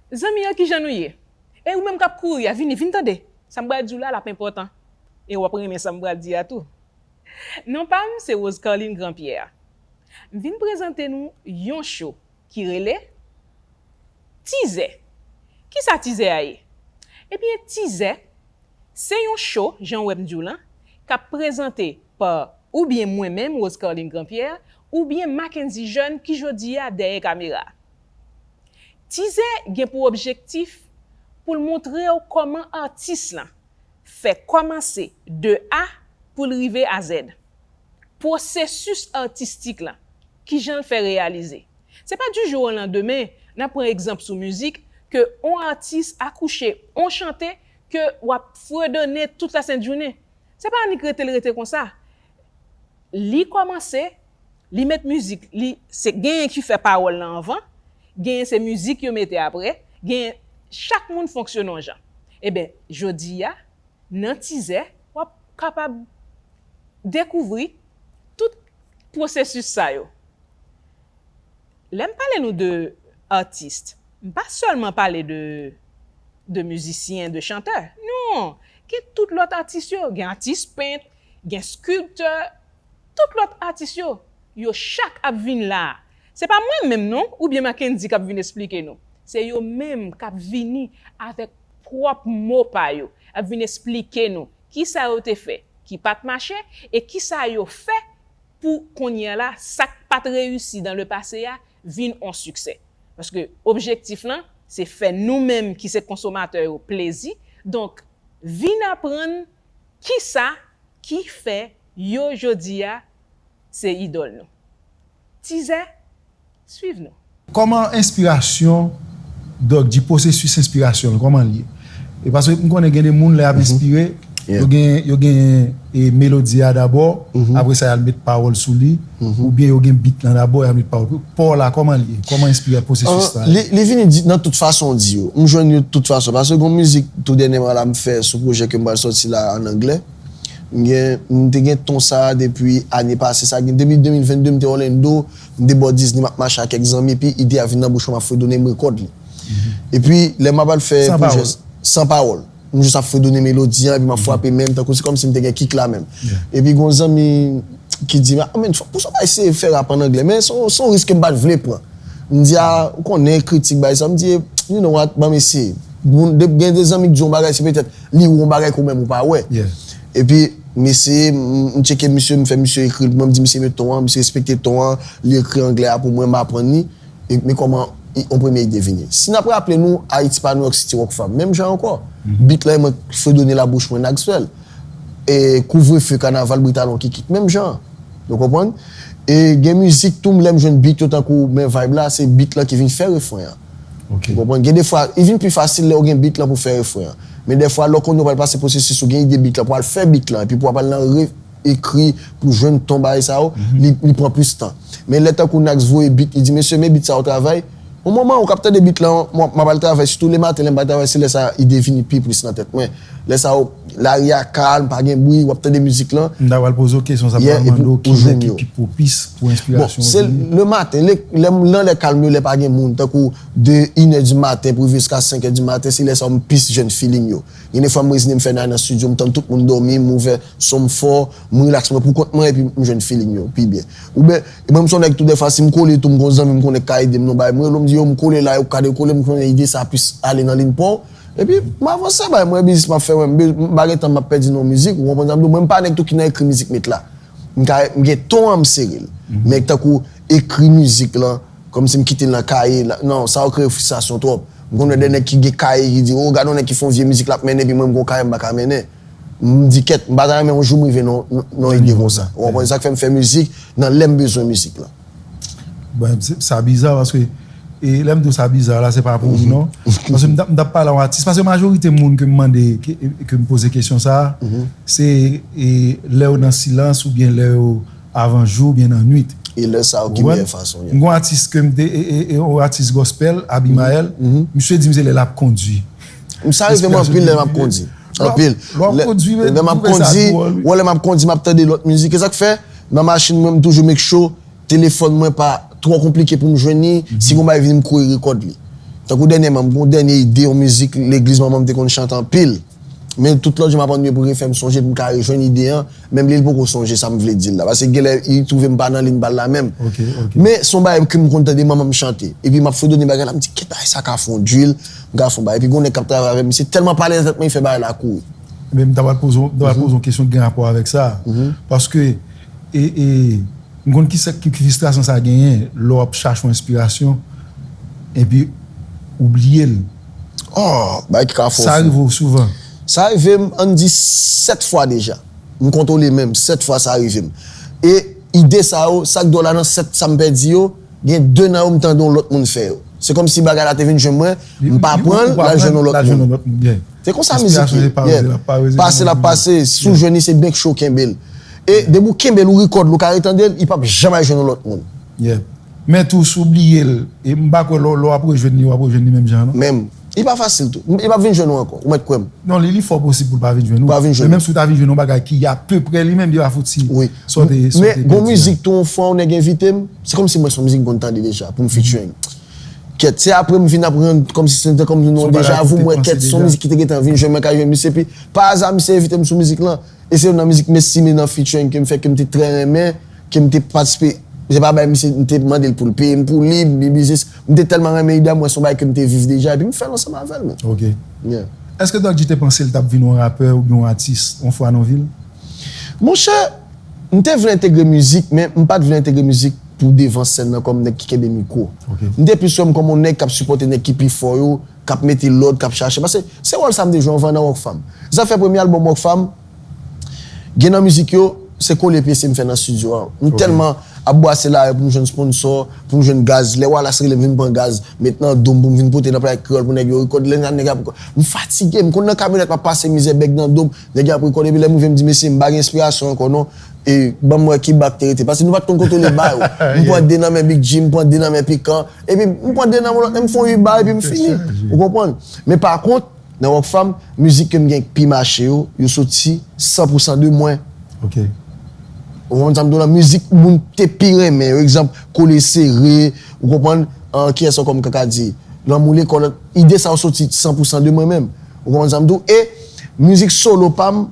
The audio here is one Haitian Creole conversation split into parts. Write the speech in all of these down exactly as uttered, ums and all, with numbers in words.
Zanmi yo, kijan nou ye? E ou menm k ap kouri a, vini, vin tande. Sa m pral di w la, l ap enpòtan. E w ap renmen sa m pral di a tou. Non pa m, se Rose Carline Grandpierre. M vin prezante nou yon cho ki rele Tizè. Kisa Tizè a ye? Ebyen, Tizè, se yon cho, jan w wè m di w lan, k ap prezante pa oubyen mwen menm, Rose Carline Grandpierre, oubyen Mackenzie Jeune ki jodi a dèyè kamera. Tizè gen pou objektif pou l montre w kòman atis lan fè kòmanse de A pou l rive a Z. Pwosesis atistik lan, kijan l fè reyalize. Se pa du jour au lendemain, n ap pran egzanp sou mizik, ke on atis akouche on chante ke w ap fredone tout la sent jounen. Se pa annik rete l rete konsa. Li kòmanse, li met mizik, li se genyen ki fè pawòl lan anvan, genyen se mizik yo mete apre, genyen chak moun fonksyone yon jan. Ebyen, jodi a, nan Tizè, w ap kapab dekouvri tout pwosesis sa yo. Lè m pale nou de atis, m pa sèlman pale de, de mizisyen, de chantè. Non! Gen tout lòt atis yo. Gen atis pent, gen skilptè, tout lòt atis yo. Yo chak ap vin la a. Se pa mwen menm non, oubyen Mackendy k ap vin esplike nou. Se yo menm k ap vini avèk pwòp mo pa yo, ap vin esplike nou kisa yo te fè ki pa t mache e kisa yo fè pou kounye a la, sa k pa t reyisi dans le passé a vin on siksè. Paske objektif lan, se fè nou menm ki se konsomatè yo plezi. Donk, vin aprann kisa ki fè yo jodi a se idòl nou. Tizè, swiv nou. Kòman enspirasyon, Doc G, pwosesis enspirasyon l, kòman l ye? E paske m konnen gen de moun lè y ap enspire, yo gen, yo gen e, melodi a dabò, apre sa y al met pawòl sou li, oubyen yo gen beat lan dabò, y al met pawòl. Pa w la, kòman l ye? Kòman enspire pwosesis sa? Li, li vini di, nan tout fason w di yo. M jwenn yo tout fason. Paske gon mizik tou dènyèman la m fè sou pwojè ke m pral sòti la ann anglè. M gen, m te gen ton sa a depi ane pase. Sa gen depi de mil vennde m te Orlando, m te bò Disney, m ap mache ak kèk zanmi, epi ide a vin nan bouch mwen, m ap fredone, m rekòd li. Epi, lè m ap al fè pwojè, san pawòl. M jis ap fredone melodi an, epi m ap frape men m, tankou se kòmsi m te gen kik la menm. Epi, gon zanmi ki di, "Ah, men, pou sa w pa eseye fè rap ann anglè?" Men se yon, se yon risk ke m pa t vle pran. M di, "Ah, ou konnen kritik, bagay sa." M di, "You know what, ban m eseye." Bon, de, gen de zanmi k di yon bagay, se petèt li wè yon bagay ke ou menm ou pa wè. Epi, m eseye, m, m tcheke misye, m fè misye ekri l pou mwen, m di misye met ton an, misye respekte ton an, li ekri anglè a pou mwen, m aprann li. E, men kòman i, yon premye ide vini. Si n ap raple nou, Ayiti pa New York City, Rockfam. Menm jan ankò. Beat la, e mwen k fredone la bouch mwen, Nagswell. E kouvrefe, kanaval, Britalon, Kikit. Menm jan. Nou konprann? E gen mizik tou, lè m jwenn beat yo tankou men vibe la, se beat lan ki vin fè refren an. Ou konprann? Gen defwa, li vin pi fasil lè w gen beat lan pou fè refren an. Men defwa, lè w konnen w pral pase pwosesis ou gen ide beat lan, pou al fè beat lan, epi pou w ap al nan re-, ekri, pou jwenn ton bagay sa yo, li, li pran plis tan. Men lè tankou Nax voye beat, li di, "Mesye, men beat sa yo travay." Yon moman, ou k ap tande beat lan, m ap, m ap al travay, sitou lematen, lè m pa travay, se lè sa ide vini pi plis nan tèt mwen. Lè sa yo, lari a kalm, pa gen bri, w ap tande mizik lan. M ta pral poze w kesyon sa, m ta pral mande w ki lè ki pi pwopis pou enspirasyon yo vini. Bon, se lematen, lè, lè, nan lè kalm yo, lè pa gen moun, tankou de inè di maten pou rive jiska senk è di maten, se lè sa yo m plis jwenn feeling yo. Gen de fwa m rezine m fè nan, nan estidyo, m tann tout moun dòmi, m ouvè son m fò, m rilaks mwen pou kont mwen epi m jwenn feeling yo pi byen. Oubyen, e mwen m se yon nèg tou dèfwa si m kole tou m gon zanmi m konnen k ka ede m nan bagay, m rele w m di yo m kole la, yo ka dekole, m konnen ide sa plis ale nan liy pa w. Epi m avanse bay mwen biznis m ap fè mwen, m be-, m pa gen tan m ap pèdi nan mizik, ou konprann sa m di w, mwen m pa nèg tou ki nan ekri mizik met la. M ka, m gen ton an m sere l. Men tankou ekri mizik lan, kòmsi m kite l nan kaye la. Non, sa yo kreye fristrasyon twòp. M konn wè de nèg ki gen kaye ki di, "Oh, gade yon nèg ki fè yon vye mizik l ap mennen, epi mwen m gon kaye m pa ka mennen." M di, "Kèt, m pa ta renmen yon jou m rive nan, nan, nan ide konsa." Ou konprann? Sa k fè m fè mizik nan lè m bezwen mizik lan. Bon, se, sa biza paske, e lè m di w sa biza la, se pa pou ou non. Paske m t ap, m t ap pale a yon atis, paske majorite moun ke m mande, ke, ke m poze kesyon sa a, se, e, lè yo nan silans oubyen lè yo avan jou oubyen nan nwit. E lè sa yo ki meyè fason, yeah. M gon atis ke m te, e, e, e, yon atis gospel, Abimael, misye di m se lè l ap kondui. Sa rive m anpil lè m ap kondui. Anpil. Lè w ap kondui, men lè m ap kondui, wè, lè m ap kondui, m ap tande lòt mizik. E sa k fè, nan machin mwen, m toujou make sure telefòn mwen pa twò konplike pou m jwenn li. Si gon bagay vini, m kouri rekòd li. Tankou dènyèman, m gen yon dènye ide, yon mizik legliz manman m te konn chante anpil. Men tout lòt jou m ap annuiye pou refè m sonje, pou m ka rejwenn ide an, menm li, li poko sonje sa m vle di l la. Paske genlè, li twouve m pa nan liy pa l la menm. Men se yon bagay ke m konn tande manman m chante. Epi m ap fredone bagay la, m di, kèt, bagay sa ka fè yon drill, m ka fè yon bagay. Epi gen yon nèg k ap travay avè m, misye tèlman pale nan tèt mwen, li fè bagay la kouri. Men m ta pral poze w, ta pral poze w yon kesyon ki gen rapò avèk sa. Paske, e, e, m konn ki sa, ki, ki fristrasyon sa genyen lè w ap chache yon enspirasyon, epi ou bliye l. Oh, bagay ki ka fè w fou. Sa rive w souvan? Sa rive m, ann di, sèt fwa deja. M kontwole menm, sèt fwa sa rive m. E ide sa yo, sa k dwòl la nan sèt sa m pèdi yo, gen de nan yo m tande yon lòt moun fè yo. Se kòmsi bagay la te vin jwenn mwen, m pa pran l, l al jwenn yon lòt moun. Se konsa mizik ye. Pase l ap pase, si w jwenn li, se byen cho kenbe l. E depi w kenbe l, ou record l, ou ka retande l, li p ap janm al jwenn yon lòt moun. Men tou, si w bliye l, e m pa kwè lè w, lè w ap rejwenn li, w ap rejwenn li menm jan an, non? Menm. Li pa fasil tou. Li p ap vin jwenn ou ankò. Ou mèt kwè m. Non, li, li fò posib pou l pa vin jwenn ou. Pa vin jwenn ou. Men menm si w ta vin jwenn yon bagay ki apeprè li menm, li pa fouti sòti, sòti. Men gon mizik tou, yon fwa yon nèg envite m, se kòmsi mwen se yon mizik m konn tande deja, pou m featuring. Kèt, se apre m vin ap rann kòmsi se te kòmsi non deja, avou mwen, kèt, se yon mizik ki te gentan vin jwenn mwen, ka jwenn misye, epi pa aza misye envite m sou mizik lan. E se youn nan mizik m estime nan featuring ke m fè, ke m te trè renmen, ke m te patisipe. Se pa bay misye, m te mande l pou l peye m pou li, li biznis. M te tèlman renmen ide a, mwen se yon bagay ke m te viv deja, epi m fè l ansanm avè l, men. Ok. Èske Doc G te panse l t ap vin yon rapè oubyen yon atis yon fwa nan vi l? Monchè, m te vle entegre mizik, men m pa t vle entegre mizik pou devan sèn nan kòm nèg ki kenbe mikwo. M te plis wè m kòm yon nèg k ap sipòte nèg ki pi fò yo, k ap mete lòd, k ap chache. Paske se wòl sa m te jwe anvan nan Rockfam. Zafè premye albòm Rockfam, gen nan mizik yo, se kole pye se m fè nan estidyo a. M tèlman ap bwase lari pou m jwenn sponsò, pou m jwenn gaz. Lè Wallace rele m vin pran gaz, met nan do m pou m vin pote nan Play Kreyòl pou nèg yo rekòd. Lè nèg ap, m fatige, m konn nan kamyonèt m ap pase mizè, bèg nan do m, nèg yo ap rekòd. Epi lè m rive m di, mesye, m pa gen enspirasyon ankò non. E ban m wè ki ba k te rete. Paske nou pa t konn kontwole ba yo. M pran de nan men Big G, m pran de nan men Pikan. Epi m pran de nan men lòt, m fè yon uit ba epi m fini. Ou konprann? Men pa kont, nan Rockfam, mizik ke m gen k pi mache yo, yo soti san pou san de mwen. Ok. Ou konprann sa m di w la? Mizik moun te pi renmen yo, egzanp, Kole Sere, ou konprann? An, kiyès ankò m ka di? Lanmou Lekòl, ide sa yo soti san pou san de mwen menm. Ou konprann sa m di w? E mizik solo pa m,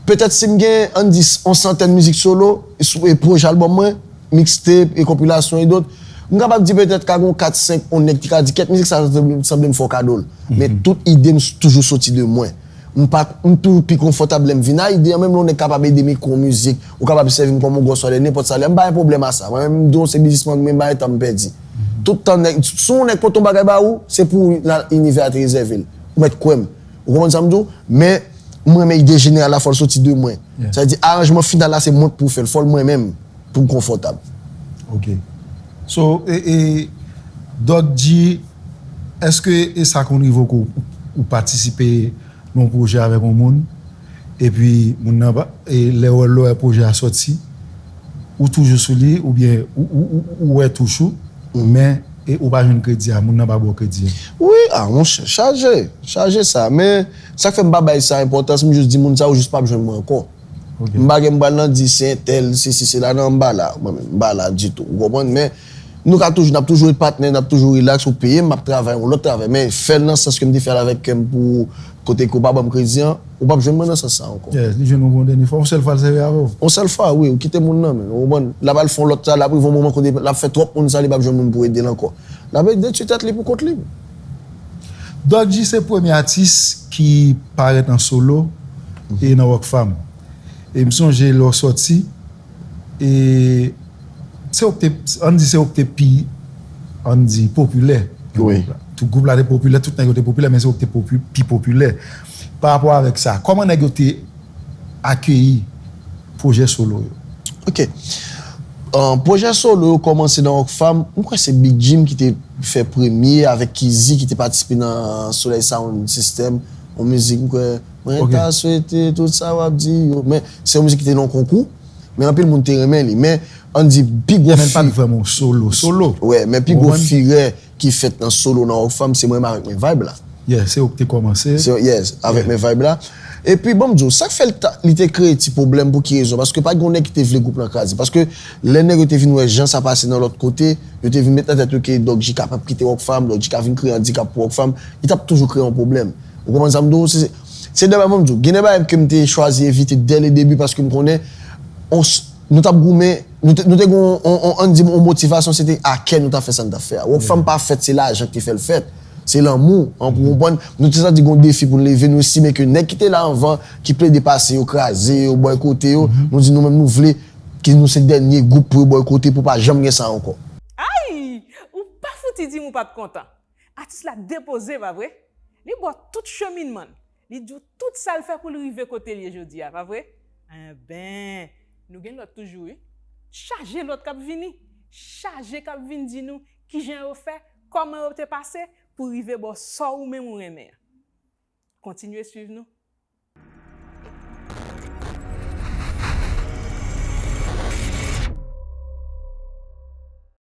petèt si m gen, ann di, yon santèn mizik solo, sou, e pwojè albòm mwen, mixtape, e konpilasyon, e dòt, m kapab di petèt ka gen yon kat, senk, yon nèg ki ka di, kèt mizik sa sanble, sanble m fè w kado l. Men tout ide m s-, toujou soti de mwen. M pa, m toujou pi konfòtab lè m vin a ide an, menm lè yon nèg kapab ede m ekri yon mizik, ou kapab sèvi m kòm yon gwòswa de nenpòt sa lè, m pa gen pwoblèm a sa. Mwen menm, m di w se biznisman, men m pa gen tan m pèdi. Tout tan nèg, si yon nèg pote yon bagay ba ou, se pou ou la, inivè a te rezève l. Ou mèt kwè m. Ou konprann sa m di w? Men, m renmen ide jeneral la, fò l soti de mwen. Sa vle di, aranjman final la, se mwen k pou fè l, fò l mwen menm pou m konfòtab. Ok. So, e, e, Doc G, èske e sa konn rive w ke w, ou patisipe nan yon pwojè avèk yon moun, epi moun nan pa, e lè w, lè w wè pwojè a sòti, ou toujou sou li, oubyen ou, ou, ou, ou wè touch ou, men e ou pa jwenn kredi a, moun nan pa ba w kredi a? Wi, a, monchè, chaje, chaje sa. Men sa k fè m pa bay sa enpòtans, m jis di moun sa yo jis p ap jwenn mwen ankò. M pa gen m pral nan di se entèl, sesi, sela, non, m pa la. Mwen menm, m pa la ditou. Ou konprann? Men nou ka toujou, n ap toujou ret patnè, n ap toujou rilaks, ou peye m, m ap travay yon lòt travay. Men fè l nan sans ke m te fè l avèk kè m pou kote ke w pa ban m kredi an, ou p ap jwenn mwen nan sans sa ankò. Yes, li jwenn ou pou yon dènye fwa. Yon sèl fwa l sèvi avè w? Yon sèl fwa, wi, ou kite moun nan, men ou konprann? L ap al fè yon lòt sa, l ap rive yon moman kote l ap fè twòp moun sa, li p ap jwenn moun pou ede l ankò. L ap detwi tèt li pou kont li. Doc G se premye atis ki parèt an solo e nan Rockfam. E m sonje lè w sòti, e se ou k te, ann di se ou k te pi, ann di, popilè nan gwoup la. Tout gwoup la te popilè, tout nèg yo te popilè, men se ou k te popi-, pi popilè. Pa rapò avèk sa, kòman nèg yo te akeyi pwojè solo yo? Ok. Ahn, pwojè solo yo kòmanse nan Rockfam. M kwè se Big Jim ki te fè premye avèk Kizzy ki te patisipe nan Soleil Sound System. Yon mizik, m kwè, mwen ta swete tout sa w ap di yo. Men se yon mizik ki te nan yon konkou. Men anpil moun te renmen li. Men ann di pi gwo fi-, men l pa t vrèman yon solo, solo. Wè, men pi gwo firè ki fèt nan solo nan Rockfam, se mwen menm avèk Men Vibe la. Yeah, se ou ki te kòmanse. Se, yes, avèk Men Vibe la. Epi, bon, m di w, sa k fè l ta- li te kreye ti pwoblèm, pou ki rezon? Paske pa t gen yon nèg ki te vle gwoup lan kraze. Paske lè nèg yo te vin wè jan sa pase nan lòt kote, yo te vin met nan tèt yo ke Doggy kapab kite Rockfam, Doggy ka vin kreye andikap pou Rockfam, li t ap toujou kreye yon pwoblèm. Ou konprann sa m di w? Se, se de bagay, bon, m di w, gen de bagay ke m te chwazi evite dès le début, paske m konnen on s- nou t ap goumen, nou te, nou te gen on, on, on, ann di, on motivasyon, se te a kè nou t ap fè sa n t ap fè a. Rockfam pa fèt, se lajan ki te fè l fèt. Se lanmou, an, pou konprann. Nou te santi gen yon defi pou n leve, nou estime ke nèg ki te la anvan, ki plede pase yo, kraze yo, bòykote yo, nou di nou menm nou vle ke nou se dènye gwoup pou yo bòykote, pou pa janm gen sa ankò. Ay! Ou pa fouti di m ou pa t kontan. Atis la depoze, pa vre? Li ba w tout cheminman l. Li di w tout sa l fè pou l rive kote l ye jodi a, pa vre? Enben, nou gen lòt toujou, wi. Chaje lòt k ap vini. Chaje k ap vin di nou kijan yo fè, kòman yo te pase pou rive ba w sa ou menm ou renmen an. Kontinye swiv nou.